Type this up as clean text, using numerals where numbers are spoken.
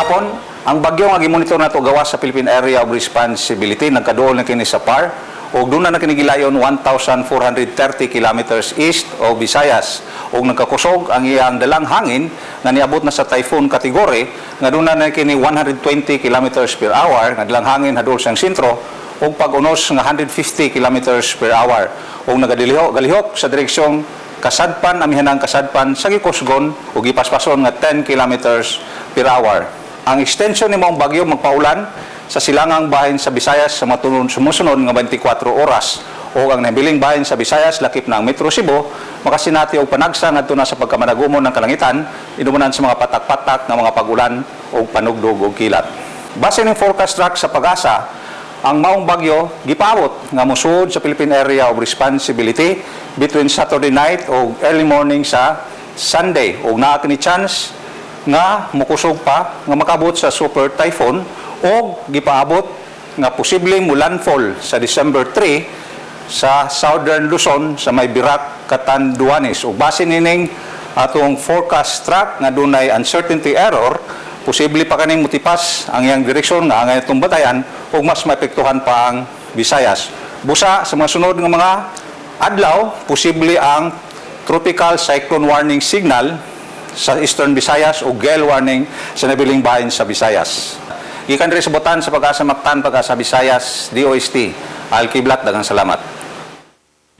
hapon. Ang bagyo nga gimonitor nato gawas sa Philippine Area of Responsibility, nagkaduol na kini sa PAR ug duna na kini gilayon 1,430 kilometers east of Visayas ug nagkakusog ang iyang dalang hangin nga niabot na sa typhoon category, nga duna na kini 120 kilometers per hour nga dalang hangin hadol sa sentro ug pag-unos nga 150 kilometers per hour ug nagadilihok galihok sa direksyong kasadpan, amihanang kasadpan sa gikusgon ug gipaspason nga 10 kilometers per hour. Ang extension ni maong bagyo magpaulan sa silangang bahin sa Visayas sa matunon sumusunod nga 24 oras o ang nabiling bahin sa Visayas, lakip na ang Metro Cebu, makasinati og panagsa ngadto na sa pagkamanagumon ng kalangitan, inumanan sa mga patak-patak nga mga pagulan o panugdog og kilat. Base ning forecast track sa PAGASA, ang maong bagyo gipaabot nga mosuod sa Philippine Area of Responsibility between Saturday night o early morning sa Sunday ug naa kini chance nga mukusog pa nga makabot sa super typhoon o gipaabot nga posibleng mulandfall sa December 3 sa Southern Luzon sa may Virac, Catanduanes. Ug base nining atong forecast track nga dunay uncertainty error, posible pa kaning mutipas ang iyang direksyon nga angay atong batayan ug mas maepektuhan pa ang Visayas. Busa sa mga sunod nga mga adlaw, posible ang tropical cyclone warning signal sa Eastern Visayas o gale warning sa nabiling bahin sa Visayas. Gikan diri sa Botan sa PAGASA Mactan, PAGASA Visayas, DOST, Al Kiblat, daghang salamat.